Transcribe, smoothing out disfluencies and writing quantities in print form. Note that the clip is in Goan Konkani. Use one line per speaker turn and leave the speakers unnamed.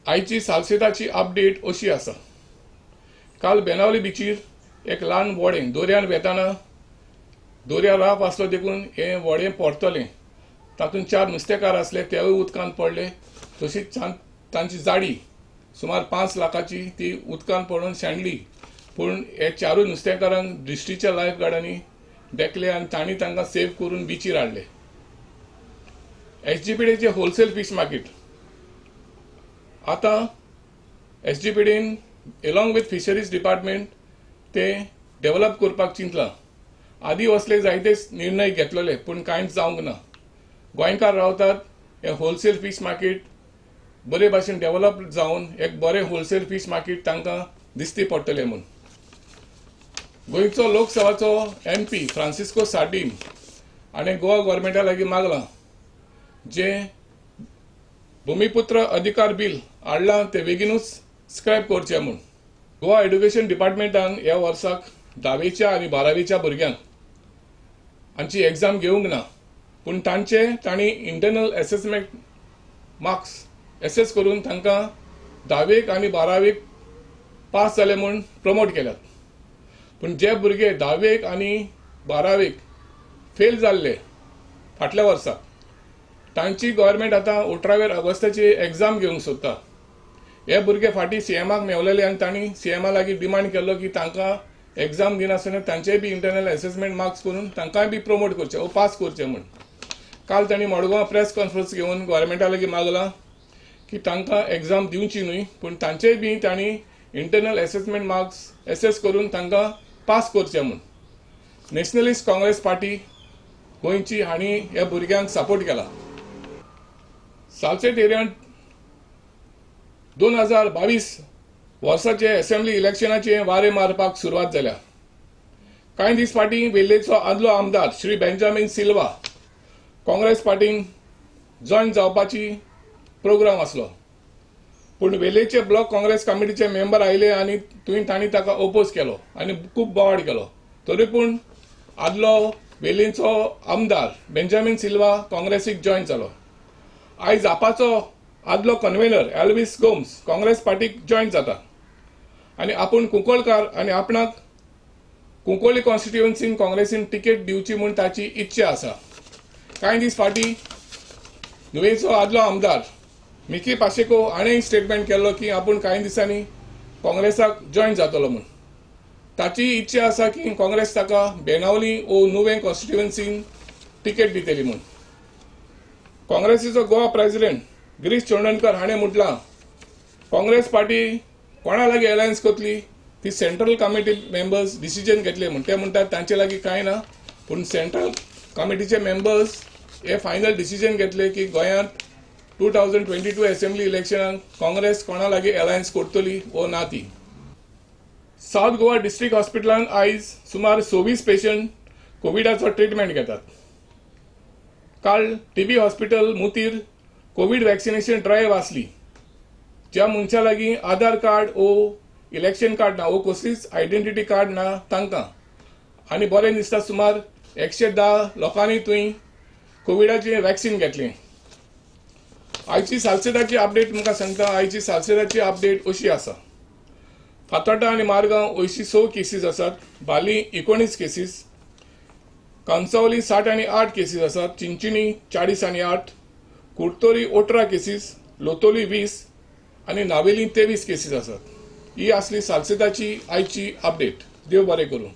आयची सालसेताची अपडेट अशी आसा. काल बेनावली बिचीर एक ल्हान व्हडें दर्यान वेताना दर्या राप आसलो देखून हें व्हडें परतलें. तातूंत 4 नुस्तेकार आसले, तेवूय उदकांत पडले. तशीच तांची जाडी सुमार 5 लाखाची ती उदकांत पडून शेणली. पूण हे 4 नुस्तेकारांक डिस्ट्रिक्टच्या लायफ गार्डांनी देखले आनी तांणी तांकां सेव करून बिचीर हाडले. एसजीपीडीचे होलसेल फीश मार्केट आतां एसजीपीडीन एलॉंग विथ फिशरीज डिपार्टमेंट ते डेव्हलप करपाक चिंतलां. आदी असले जायते निर्णय घेतलेले पूण कांयच जावंक ना. गोंयकार रावतात हे होलसेल फीश मार्केट बरे भाशेन डेव्हलप जावन एक बरें होलसेल फीश मार्केट तांकां दिसती पडटलें म्हूण. गोंयचो लोकसभाचो MP Francisco Sardinha हाणें गोवा गव्हर्मेंटा लागीं मागलां जें भुमिपुत्र अधिकार बील हाडलां तें बेगीनूच स्क्रॅप करचें म्हूण. गोवा एड्युकेशन डिपार्टमेंटान ह्या वर्साक 10वेच्या आनी 12वेच्या भुरग्यांक हांची एग्जाम घेवंक ना, पूण तांचे तांणी इंटरनल एसेसमेंट मार्क्स एसेस करून तांकां 10वेक आनी 12वेक पास जाले म्हूण प्रमोट केल्यात. पूण जे भुरगे 10वेक आनी 12वेक फेल जाल्ले फाटल्या वर्साक तांची गव्हर्मेंट आतां 18 ऑगस्टाची एग्जाम घेवंक सोदता. हे भुरगे फाटीं सीएमाक मेवलेले आनी तांणी सीएमा लागीं डिमांड केल्लो की तांकां एग्जाम दिनासतना तांचेय बी इंटरनल एसेसमेंट मार्क्स करून तांकांय बी प्रमोट करचें ओ पास करचें म्हूण. काल तांणी मडगांव प्रेस कॉन्फरन्स घेवन गव्हर्मेंटा लागीं मागलां की तांकां एग्जाम दिवची न्हय, पूण तांचेय बी तांणी इंटरनल एसेसमेंट मार्क्स एसेस करून तांकां पास करचें म्हूण. नॅशनलिस्ट काँग्रेस पार्टी गोंयची हांणी ह्या भुरग्यांक सपोर्ट केला. सालसेट एरियांत 2022 वर्साचे असेंब्ली इलेक्शनाचे वारे मारपाक सुरवात जाल्या. कांय दीस फाटीं वेल्लेचो आदलो आमदार श्री बेंजामीन सिल्वा काँग्रेस पार्टीन जॉयन जावपाची प्रोग्राम आसलो, पूण वेल्लेचे ब्लॉक काँग्रेस कमिटीचे मेंबर आयले आनी थंय तांणी ताका ओपोज केलो आनी खूब बोवाळ केलो. तरी पूण आदलो वेल्लेचो आमदार बेंजामीन सिल्वा काँग्रेसीक जॉयन जालो. आयज आपाचो आदलो कन्व्हेनर एल्विस गोम्स काँग्रेस पार्टीक जॉयन जाता आनी आपूण कुंकळकार आनी आपणाक कुंकळ्ळी कॉन्स्टिट्युएन्सीन काँग्रेसीन तिकेट दिवची म्हूण ताची इच्छा आसा. कांय दीस फाटीं नुवेचो आदलो आमदार मिकी पाशेको हाणें स्टेटमेंट केल्लो की आपूण कांय दिसांनी काँग्रेसाक जॉयन जातलो म्हूण. ताची इच्छा आसा की काँग्रेस ताका बेनावली ओ नुवें कॉन्स्टिट्युएन्सीन तिकेट दितली म्हूण. काँग्रेसीचो गोवा प्रेसिडेंट गिरीश चोडणकर हाणें म्हटलां काँग्रेस पार्टी कोणा लागीं अलायन्स करतली ती सेंट्रल कमिटी मेंबर्स डिसिजन घेतले म्हूण. ते म्हणटात तांचे लागीं कांय ना, पूण सेंट्रल कमिटीचे मेंबर्स हे फायनल डिसिजन घेतले की गोंयांत 2022 असेंब्ली इलेक्शनाक काँग्रेस कोणा लागीं अलायन्स करतली वो ना ती. सावथ गोवा डिस्ट्रिक्ट हॉस्पिटलांत आयज सुमार 26 पेशंट कोविडाचो ट्रिटमेंट घेतात. काल टीबी हॉस्पिटल मुतीर कोवीड वॅक्सिनेशन ड्रायव्ह आसली. ज्या मनशां लागीं आधार कार्ड ओ इलेक्शन कार्ड ना ओ कसलीच आयडेंटिटी कार्ड ना तांकां आनी बरें दिसता सुमार 110 लोकांनी थंय कोविडाचें वॅक्सिन घेतलें. आयची सालसेताची अपडेट तुमकां सांगता. आयची सालसेताची अपडेट अशी आसा. फातोड्डा आनी मारगांव अंयशीं 6 केसीस आसात, बाली 19 केसीस, कांसावली 60 आनी 8 केसीस आसात, चिंचिणी 40 आनी 8, कुडतोरी 18 केसीस, लोतोली 20 आनी नावेली 23 केसीस आसात. ही आसली सालसेताची आयची अपडेट. देव बरें करूं.